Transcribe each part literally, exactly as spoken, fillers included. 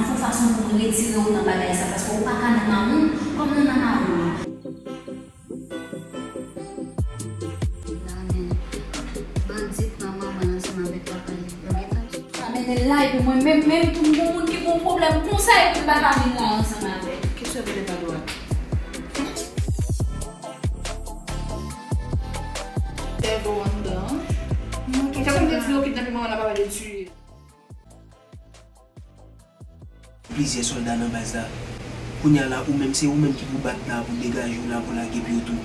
Fè yon fason pou m retire w nan bagay sa, paske ou pa ka nan mawon kòm nou nan mawon an. Nan men bandi pran manman l ansanm avèk papa l. Yo gentan tou. Pa mennen l la, epi mwen menm, menm tou m gon moun ki gon pwoblèm konsa, epi m pa ka vin la ansanm avè l. Ki sou vle pa dwat? Tèvo anndan. Mwen ki sa konn di yo kidnape manman l ap pale de tiye. Plizyè sòlda nan baz la. Kounye a la, ou menm, se ou menm ki pou bat la, pou degaje w la, pou lage pye w tou.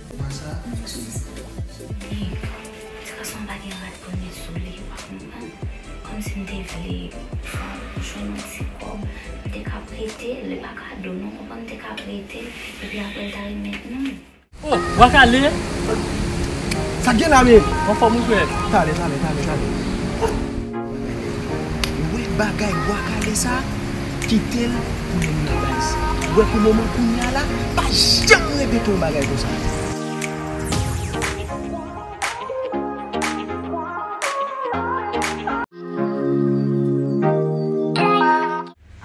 Kòman sa? Ti gason pa gen rad pou l met sou li, ou pa konprann? Kòmsi m te vle fè jwenn yon ti kòb, m te ka prete l, li pa kado non, konprann, m te ka prete l, epi apre l ta remèt mwen. Oh, Bwa Kale! Sa k gen la menm? Anfòm wi frè? Talè, talè, talè, talè. Ou wè bagay Bwa Kale sa? Kite l pou lè n nan baz. Ou wè pou moman kounye a la, pa janm repete yon bagay konsa.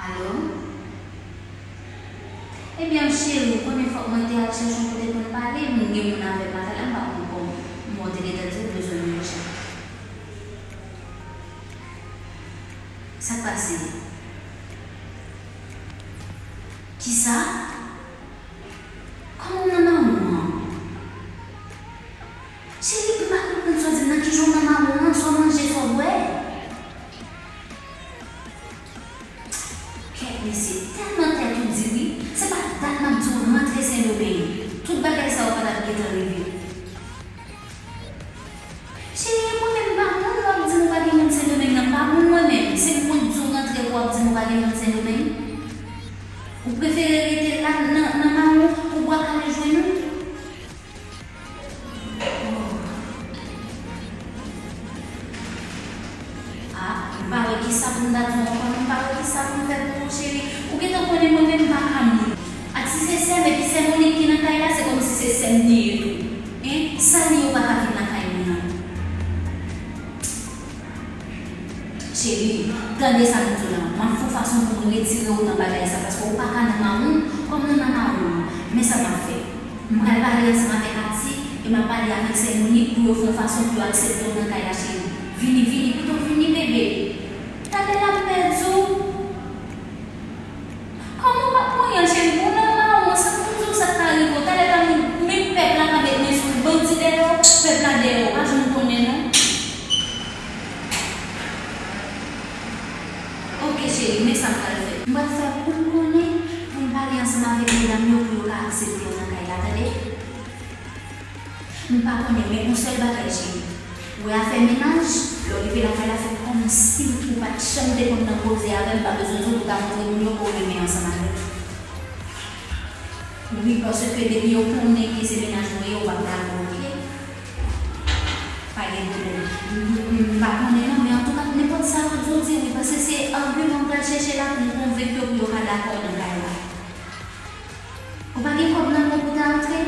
Alo? Ebyen, cheri, ou konnen fòk mwen te al chèche yon kote pou n pale, m gen moun avè m la talè, m pa konn kòman. M wè w te gentan di w bezwen m deja. Sa k pase? Kisa? Kòman w nan mawon an? Cheri, m pa konprann sa w di m nan. Ki jan w nan mawon an? Sa w manje, sa w bwè? Kèt mesye, tèlman tèt ou di wi. Se pa dat m ap di w rantre Sendomeng, tout bagay sa yo pa t ap gentan rive. Cheri, e mwen menm m pa moun w ap di m ou pa gen moun Sendomeng nan, m pa moun mwen menm. Se mwen k di w rantre pou w ap di m ou pa gen moun Sendomeng? Ou prefere rete la nan, nan mawon pou Bwa Kale jwenn ou? Ah, m pa wè kisa pou m ta di w ankò, non, m pa wè kisa pou m fè pou ou, cheri. Ou gentan konnen mwen menm m pa ka moun. Ak si se sè m, epi sè Monik ki nan kay la, se kòmsi se sè m li ye tou. Hein? Sa l ye, ou pa ka vin nan kay moun nan. Cheri, tande sa m di w la. M ap fè yon fason pou m retire w nan bagay sa, paske ou pa ka nan mawon kòm nou nan mawon an. Men sa m ap fè. M pral pale ansanm avèk Ati, e m ap pale avèk sè Monik pou yo fè yon fason pou yo aksepte w nan kay la, cheri. Vini, vini, pito vini, bebe. Talè l ap pèdi w. Kòman w pa pran yon cheri? Ou nan mawon, sa pou di w sa k ka rive w. Talè ta menm pèp la ka met men sou ou. Bandi dèyè w, pèp la dèyè w. Pa janm konnen non. Oke cheri, men sa m pral fè. M pral fè pou l konnen, pou l pale ansanm avèk medam yo pou yo ka aksepte w nan kay la, tande? M pa konnen, men yon sèl bagay, cheri. Ou wè afè mennaj, lè w rive lakay la, fè kòmsi ou pa t janm te konn nan koze avè l, m pa bezwen di w pou w ta montre moun yo ke w renmen ansanm avè l. Wi, paske depi yo konnen ke se mennaj mwen ye, ou p ap dakò, oke? Pa gen pwoblèm. M, m, m pa konnen non, men antouka, nenpòt sa yo di w, di wi, paske se agiman m pral chèche la pou m konvenk yo pou yo ka dakò nan kay la. Ou pa gen kòb nan men w pou ta antre?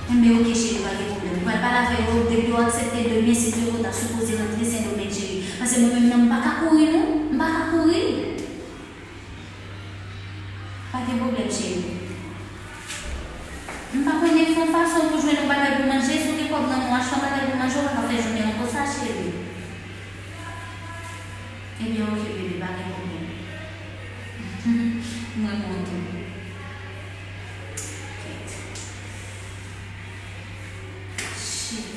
Enben, oke, cheri, pa gen pwoblèm. Mwen pral pale avè yo, depi yo aksepte demen, se ke yo ta sipoze rantre Sendomeng, cheri. Paske mwen menm nan, m pa ka kouri, non. M pa ka kouri. Pa gen pwoblèm, cheri. M pa konnen fè yon fason pou jwenn yon bagay pou manje. Si w gen kòb nan men w, achte yon bagay pou manje, ou pa ka fè jounen an konsa, cheri. Ebyen, oke, bebe, pa gen pwoblèm. Mwen kontan. Kèt. Shit.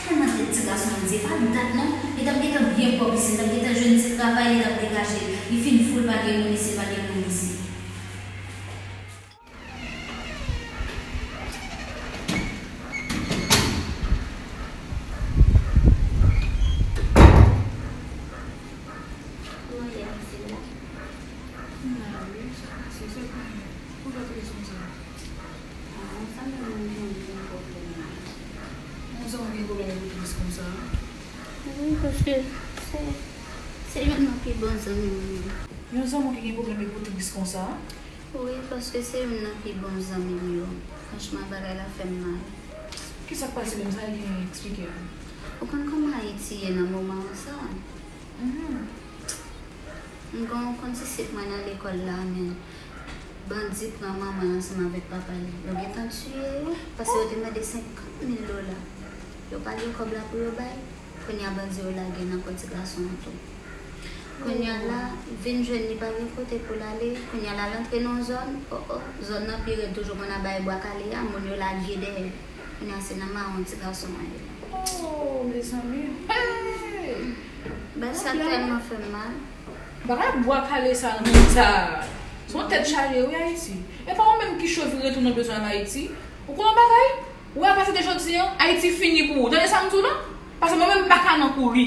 Tèlman tèt ti gason an di, e pa dat non. Li t ap gentan byen pwòp isit, li t ap gentan jwenn ti travay, li t ap degaje. Li fin fou, li pa gen moun isit, pa gen moun isit. Kòman w ye, Matilda? M la wi, sa pase, sa pase. Poukisa w très konsa? Ah, sa menm, mwen gen yon pwoblèm la. Yon zanmi w gen pwoblèm epi w tris konsa? Wi, paske se, se youn nan pi bon zanmi mwen yo. Yon zanmi w ki gen pwoblèm epi w tris konsa? Wi, paske se youn nan pi bon zanmi m yo. Franchman, bagay la fè m mal. Kisa k pase menm? Sa l gen, eksplike m. Ou konn kòman Ayiti ye nan moman sa? M gen yon konn sisit mwen nan lekòl la, men bandi pran manman l ansanm avèk papa l. Yo gentan tiye yo, paske yo te mande senkant mil dola. Yo pa gen kòb la pou yo bay. Kounye a bandi yo lage nan kò ti gason an tou. Kounye a la, vin jwenn li pa gen kote pou l ale. Kounye a la, l antre nan zòn. O, o, zòn nan pi rèd toujou, kounye a bay bwa kale a, moun yo lage dèyè. Kounye a se nan mawon ti gason an ye la. Oh, mezanmi. Hey! Bagay sa tèlman fè m mal. Bagay bwa kale sa nan moun sa. Se yon tèt chaje wi Ayiti. E pa ou menm ki chovire tou nan bezwen an Ayiti. Ou konn yon bagay? Ou a pati de jodi an, Ayiti fini pou ou. Tande sa m di w la? Paske mwen menm m pa ka nan kouri.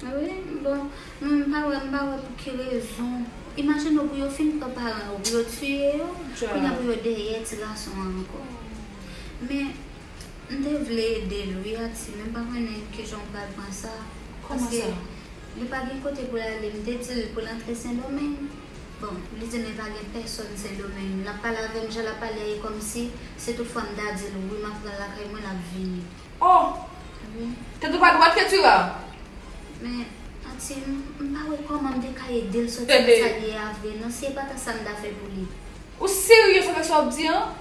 Wi, bon, m pa wè, m pa wè pou ki rezon. Imajine w pou yo fin pran paran yo, pou yo tiye yo, kounye a pou yo dèyè ti gason an ankò. Men, m te vle ede l wi, Ati, men m pa konnen kijan w pral pran sa. Kòman sa? Paske li pa gen kote pou l ale, m te di l pou l antre Sendomeng. Bon, li di m li pa gen pèsòn Sendomeng. L ap pale avè m, jan l ap pale a, e kòmsi se tout fwa m ta di l, wi, m ap pran l lakay mwen, l ap vini. Oh! Wi. Tèt ou pa dwat, Ketura? Men, Ati, m, m pa wè kòman m te ka ede l soti nan sa l ye a vre, non, si e pa ta sa m ta fè pou li. Ou serye avèk sa w ap di an?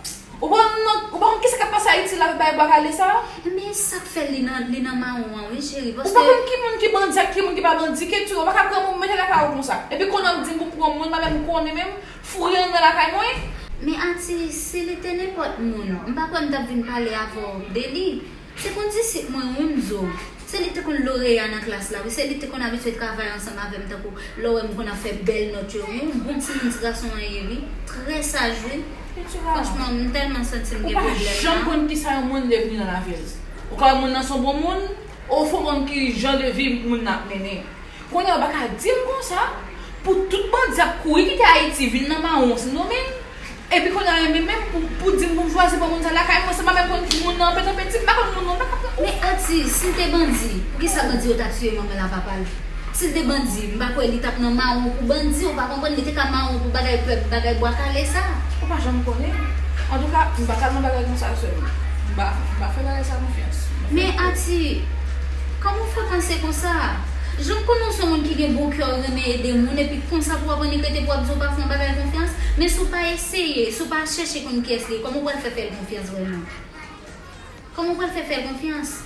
Ou pa konn, ou pa konn kisa k ap pase Ayiti la, bay bwa kale sa? Men sa k fè li nan, li nan mawon an, wi, cheri, paske. Ou pa konn ki moun ki bandi ak ki moun ki pa bandi, Ketura, ou pa ka pran moun mete lakay ou konsa. Epi kounye a w ap di m pou pran moun, m pa menm konnen menm, foure l nan lakay mwen. Men Ati, si li te nenpòt moun, m pa kwè m t ap vin pale avè w de li. Se konn disip mwen wi m di w. Se li te konn loreya nan klas la wi. Se li te konn abitye travay ansanm avè m tankou lè w wè m konn ap fè bèl nòt yo wi. Yon bon timoun ti gason an ye wi. Trè saj wi. Franchman, m tèlman santi m gen pwoblèm la. Ou pa janm konn kisa yon moun devni nan lavi l. Ou ka wè moun nan se yon bon moun, ou fò konn ki jan de vi moun nan ap mennen. Kounye a ou pa ka di m konsa, pou tout bandi ap kouri kite Ayiti vin nan mawon Sendomeng, epi kounye a menm, menm pou, pou di m pou m chwazi pran moun sa lakay mwen, se pa menm konn moun nan anpèt anpèt, si m pa konn moun nan, m pa ka pran. Men Ati, si l te bandi, poukisa bandi yo ta tiye manman l a papa l? Si l te bandi, m pa kwè li t ap nan mawon pou bandi, ou pa konprann, li te ka mawon pou bagay pèp, bagay bwa kale sa. Ou pa janm konnen. Antouka, m pa ka nan bagay konsa, sè m. M pa, m pa fè bagay sa konfyans. Men Ati, kòman w fè panse konsa? Jan m konnen w se yon moun ki gen bon kè, w renmen ede moun, epi konsa pou w ap annik rete pou w ap di w pa fè yon bagay konfyans? Men si w pa eseye, si w pa chèche konn kiyès li ye, kòman w pral fè fè l konfyans vrèman? Kòman w pral fè fè l konfyans?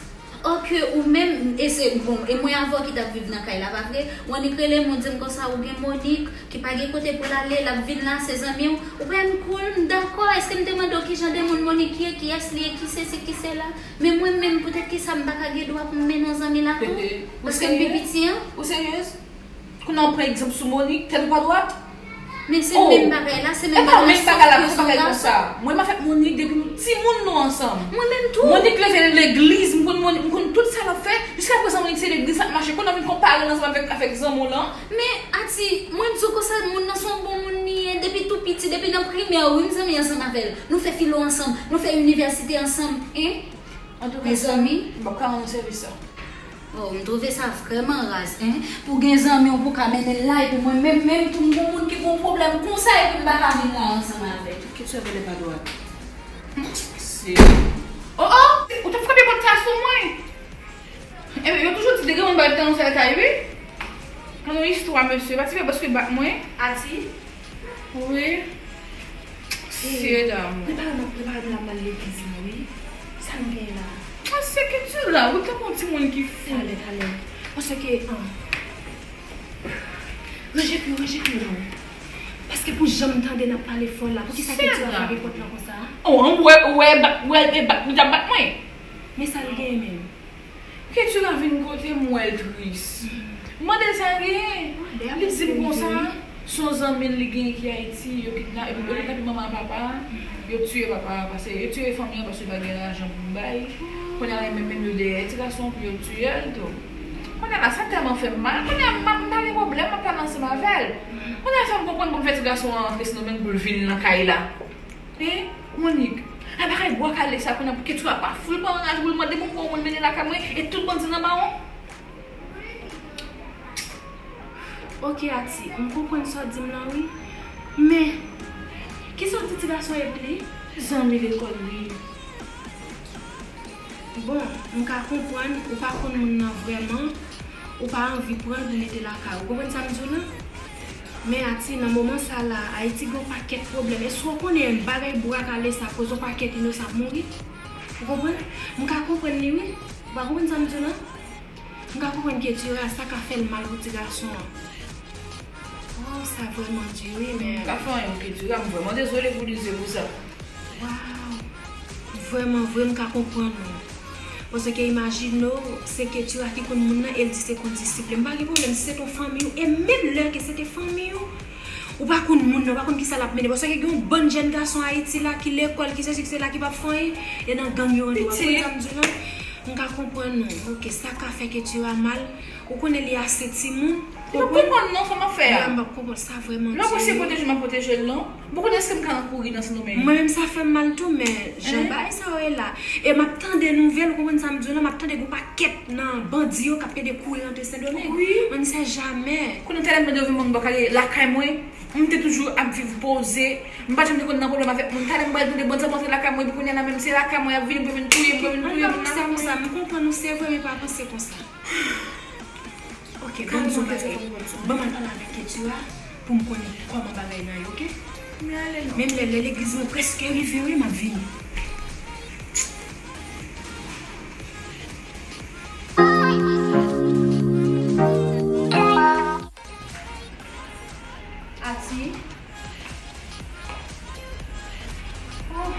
Or ke ou menm, e se, bon, e mwen avè w ki t ap viv nan kay la, pa vre? W annik rele m, ou di m konsa ou gen Monique, ki pa gen kote pou l ale, l ap vin la, se zanmi w. Ou pral m cool, m dakò. Èske m te mande w ki jan de moun Monique ye, kiyès li ye, ki sesi, ki sela? Men mwen menm, poutèt ki sa m pa ka gen dwa pou m mennen yon zanmi lakou? Paske m pi piti an? Ou seryez? Kounye a w pran egzanp sou Monique, tèt ou pa dwat? Men se menm bagay la, se menm bagay la, sof ke se yon gason. Mwen m avèk Monique depi nou timoun nou ansanm. Mwen menm tou. Monique leve legliz, m konn Monique, m konn tout sa l ap fè. Jiskaprezan Monique se legliz l ap mache. Kounye a w vin konpare l ansanm avèk, avèk zanmi w lan. Men, Ati, mwen di w konsa, moun nan se yon bon moun li ye. Depi tou piti, depi nan primè, wi, m zanmi ansanm avè l. Nou fè filo ansanm, nou fè inivèsite ansanm, en. Antouka, mezanmi, m p ap ka rann ou sèvis sa. Oh, m twouve sa vrèman raz, en. Pou gen zanmi w pou ka mennen l la, epi mwen menm, menm tou m gon moun ki gon pwoblèm konsa, epi m pa ka vin la ansanm avè l. Kit sa vle pa dwat. Se. Oh, oh! Ou t ap frape pòt sa sou mwen! Ebyen, yo toujou di, de granmoun bay tan nan sèl kay, wi. Nan yon istwa, mesye, pa ti fè bòs ki bat mwen. Ati. Wi. Mesye dam. Prepare m, prepare m la, m al legliz la, wi. Sa nou genyen la? Ah, se ki ti la, ou tankou yon timoun ki fou. Talè, talè. Paske, an, ranje pye w, ranje pye w non. Paske pou jan m tande n ap pale fò la, poukisa ke ti la frape pòt la konsa? Oh, an, ou wè, ou wè, bat, ou wè, e bat, li t ap bat mwen. Men sa l genyen menm? Ketura vin kote m, m wè l tris. M mande l sa l genyen. Li di m konsa, se yon zanmi l li genyen ki Ayiti, yo kidna-, yo kidnape manman ak papa a, yo tiye papa a, paske yo tiye fanmi an paske yo pa gen lajan pou yo bay. Kounye a la, menm, menm yo dèyè ti gason an pou yo tiye l tou. Kounye a la, sa tèlman fè m mal. Kounye a, m pa, m pa gen pwoblèm, m ap pale ansanm avè l. Kounye a, fè m konprann pou m fè ti gason an antre Sendomeng pou l vin nan kay la. E, Monique, a bagay bwa kale sa kounye a pou Ketura pa foul pran raj pou l mande pou m pran yon moun mennen lakay mwen e tout bandi nan mawon. Ok, Ati, m konprann sa w di m lan, wi. Men, kisa w di ti gason ye pou li? Zanmi lekòl li. Bon, m ka konprann ou pa konn moun nan vrèman, ou pa anvi pran l pou mete lakay ou. Ou konprann sa m di w lan? Men Ati, nan moman sa la, Ayiti gen yon pakèt pwoblèm. Èske w konnen bagay bwa kale sa koz yon pakèt inosan ap mouri? Ou konprann? M ka konprann li wi. Ou pa konprann sa m di w lan? M ka konprann Ketura sa ka fè l mal pou ti gason an. Waw, sa vrèman di wi, men. M ka fè anyen pou Ketura, m vrèman dezole pou li, se pou sa. Waw. Vrèman vre, m ka konprann ou. Paske imajine w, se Ketura ki konn moun nan, e l di se kondisip li. M pa gen pwoblèm si se te yon fanmi w, e menm lè ke se te fanmi w, ou pa konn moun nan, ou pa konn kisa l ap mennen. Paske gen yon bann jèn gason Ayiti la ki lekòl, ki sesi, ki sela, ki p ap fè anyen, e nan gang yo rantre. Ou pa konn sa m di w lan? M ka konprann ou. Ok, sa ka fè Ketura mal. Ou konnen li ase timoun. M p ap konprann non, sa m ap fè a. Mwen, m p ap konprann sa vrèman. Lè w prese pwoteje m, m ap pwoteje l non. M p konnen èske m ka ankouri nan Sendomeng. Mwen menm sa fè m mal tou, men jan bagay sa yo ye la. E m ap tande nouvèl, ou konprann sa m di w lan, m ap tande gon pakèt nan bandi yo k ap pede kouri rantre Sendomeng. Wi. On ne sait jamais. Kounye a tèlman bandi yo vin ban m bò kale lakay mwen, m te toujou ap viv poze. M pa janm te konn nan pwoblèm avèk moun. Talè m pral tande bandi ap antre lakay mwen, epi kounye a la menm se lakay mwen y ap vini pou yo vin touye m, pou yo vin touye m. An pa panse konsa, m konprann ou, se vre, men pa panse konsa. Ok, ban m di w yon bagay. Ban m al pale avèk Ketura pou m konnen kòman bagay lan ye, ok? Men ale non. Menm lè, lè legliz mwen prèske rive wi, m ap vini. Ati. Oh.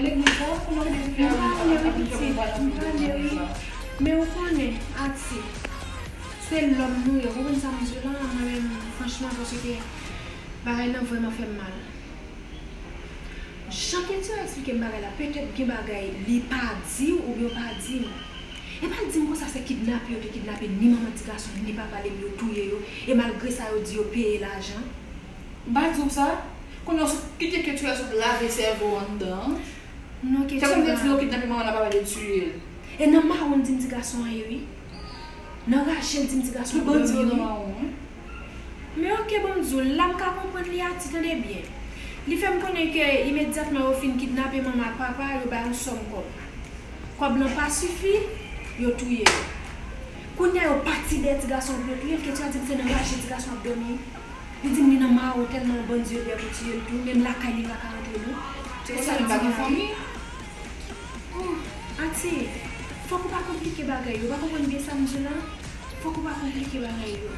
Legliz la, kòman w te fè? M prale wi, pitit, m prale wi. Men ou konnen, Ati, se lòm nou ye. Ou konprann sa m di w lan, mwen menm, franchman, paske bagay lan vrèman fè m mal. Jan Ketura eksplike m bagay la, petèt gen bagay li pa di w oubyen w pa di m. E pa l di m konsa se kidnape yo te kidnape ni manman ti gason, ni papa l, epi yo touye yo, e malgre sa yo di yo peye lajan. M pa di w sa. Kounye a w sot kite Ketura sot lave sèvo w anndan an. Non, Ketura. Se kòmsi yo kidnape manman l, papa l, yo tiye l. E nan mawon l di m ti gason an ye wi. Nan raje l di m ti gason an dòmi wi. Tout bandi yo nan mawon wi. Men ok, ban m di w, la m ka konprann li Ati, tande byen. Li fè m konnen ke imedyatman yo fin kidnape manman ak papa, yo bay yon sòm kòb. Kòb lan pa sifi, yo touye yo. Kounye a yo pati dèyè ti gason an pou yo touye l, Ketura di m se nan raje ti gason an ap dòmi. Li di m li nan mawon tèlman bandi yo dèyè pou tiye l tou, menm lakay li pa ka rantre non. Se konsa menm pa gen fanmi. Oh, Ati, fòk ou pa konplike bagay yo, ou pa konprann byen sa m di w lan? Fòk ou pa konplike bagay yo.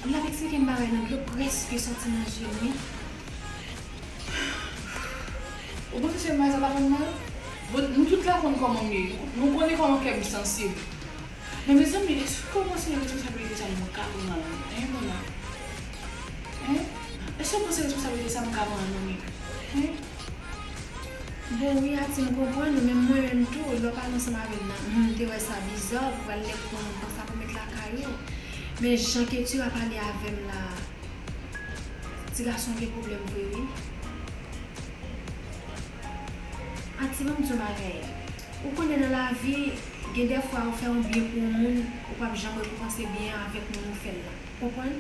L ap eksplike m bagay lan, dlo prèske sòti nan je m wi. Ou panse se mal sa pa fè m mal? Bon, nou tout la konn kòman m ye. Nou, nou konnen kòman kè m sansib. Men mezanmi, èske w panse se responsablite sa m ka pran an, hein, Mona? Hein? Èske w panse se responsablite sa m ka pran an, Monique? Hein? Bon, wi, Ati, m konprann ou, men mwen menm tou, lè w pale ansanm avè m nan, m te wè sa biza, ou pral lèk pran, pran sa pou met lakay ou. Men jan Ketura pale avè m la, ti gason gen pwoblèm vre, wi. Ati, ban m di w bagay. Ou konnen nan lavi, gen dèfwa ou fè yon byen pou yon moun, ou p ap janm rekonpanse byen an avèk moun ou fè l la. Konprann?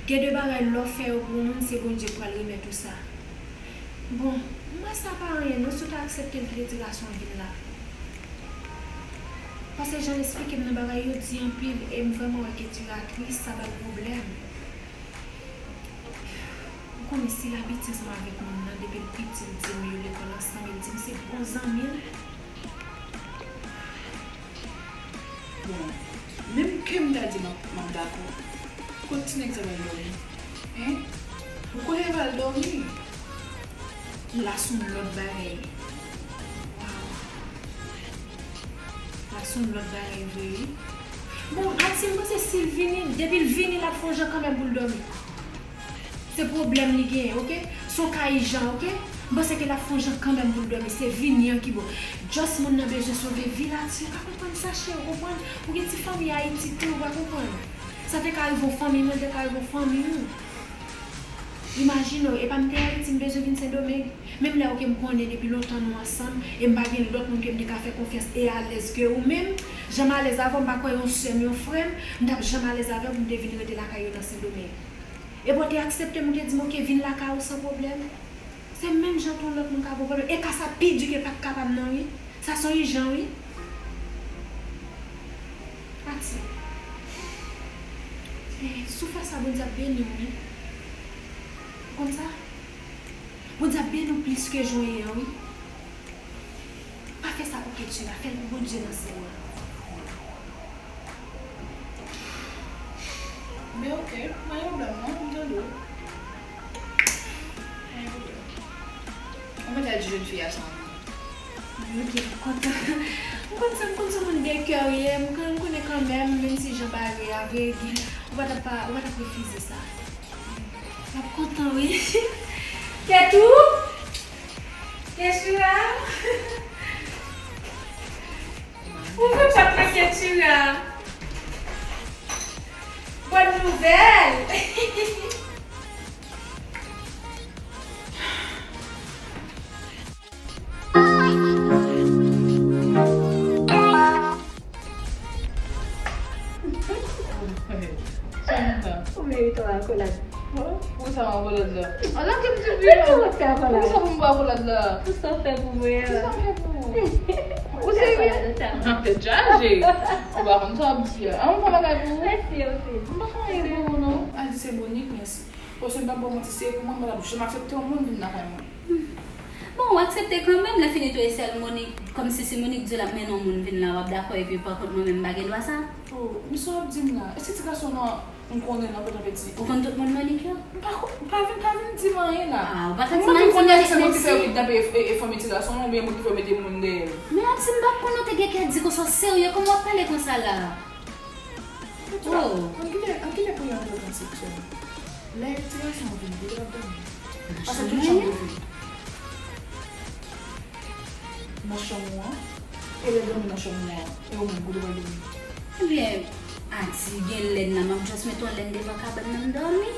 Gen de bagay, lè w fè yo pou yon moun, se Bondye k pral remèt ou sa. Bon, m wè sa pa anyen non, si w ta aksepte l kite ti gason an vin la. Paske jan l eksplike m nan bagay yo di anpil, e m vrèman wè Ketura tris, sa ba l pwoblèm. Ou konnen si l abitye ansanm avèk moun nan, depi l piti, l di m yo lekòl ansanm, e l di m se bon zanmi l. Bon, menm ke m ta di m ap, m ap dakò. Kot ti nèg sa pral dòmi? Hein? Ou konnen l pral dòmi? La se yon lòt bagay. Waw. La se yon lòt bagay vre, wi. Bon, Ati, m panse si l vini, depi l vini, l ap fè yon jan kanmenm pou l dòmi. Se pwoblèm li genyen, oke? Se yon ka ijan, oke? M panse ke l ap fè yon jan kanmenm pou l dòmi. Se vini an ki bon. Just moun nan bezwen sove vi l, Ati, ou pa konprann sa, cheri, ou konprann? Ou gen ti fanmi Ayiti tou, ou pa konprann? Sa te ka rive yon fanmi mwen, te ka rive yon fanmi ou. Imajine w, e pa m te Ayiti, m bezwen vin Sendomeng. Menm lè, oke, m konnen depi lontan nou ansanm, e m pa gen lòt moun ke m te ka fè konfyans e alèz ke ou menm. Jan m alèz avè w, m pa kwè yon sè m, yon frè m, m t ap janm alèz avè w pou m te vin rete lakay yo nan Sendomeng. Epi w te aksepte m, ou te di m, oke, vin lakay ou san pwoblèm. Se menm jan tou lòt moun ka pran pwoblèm. E ka sa pi di ke pa t kapab non wi. Sa se yon ijan wi. Ati. Eh, si w fè sa, Bondye ap beni w wi. Ou konn sa? Bondye ap beni w plis ke jan w ye an wi. Pa fè sa pou Ketura, fè l pou Bondye nan sèl. Men ok, pa gen pwoblèm non, m tande w. Pa gen pwoblèm. Ou mèt al di jèn fi a sa. Mwen byen kontan. M konn sa, m konn sa moun de kè w ye, m konn, m konnen kanmenm, menm si jan bagay a vre, gen, ou pa t ap pa, ou pa t ap refize sa. L ap kontan wi. Kètou? Kèchira? Ouvri pòt la, Kèchira. Bòn nouvèl! Ou merite yon akolad. Poukisa yon akolad la? Ala ke m te di yo. Poukisa pou m ba akolad la? Pou sa w fè pou mwen an. Poukisa m fè pou ou? Ou serye? Nan tèt chaje. Ou pa konn sa w ap di a. An, m fè bagay pou ou? Mèsi anpil. M pa fè anyen pou ou non. Al di se Monique mèsi. Paske m p ap ba w manti, se pou mwen, mwen p ap janm aksepte yon moun vin lakay mwen. Bon, w aksepte kanmenm, lè fini tou e sèl Monique, kòmsi si Monique di l ap mennen yon moun vin la, w ap dakò, epi pa kont mwen menm m pa gen dwa sa? Oh, men sa w ap di m la? E si ti gason nan m konnen nan Pòtoprens? Ou konn tout moun Monique yo? M pa ko-, pa vin, pa vin di m anyen la. Ah, ou pa ka di m anyen. Mwen pa konn si se moun ki fè yo kidnape e, e, e fanmi ti gason an, oubyen moun ki fè yo mete moun dèyè l. Men w ap di m pa konn, ou te gen kè di konsa, w serye, kòman w ap pale konsa la? Oh. An kite, an kite pou yon lòt sitiyasyon. Lè ti gason an vini, kote l ap dòmi? Paske tout chanm yo vide. Nan chanm ou an? E lè l dòmi nan chanm ou an, e ou menm, kote w pral dòmi? Ebyen, Ati, gen lèn la, m ap just mete yon lèn devan kabann nan, m dòmi.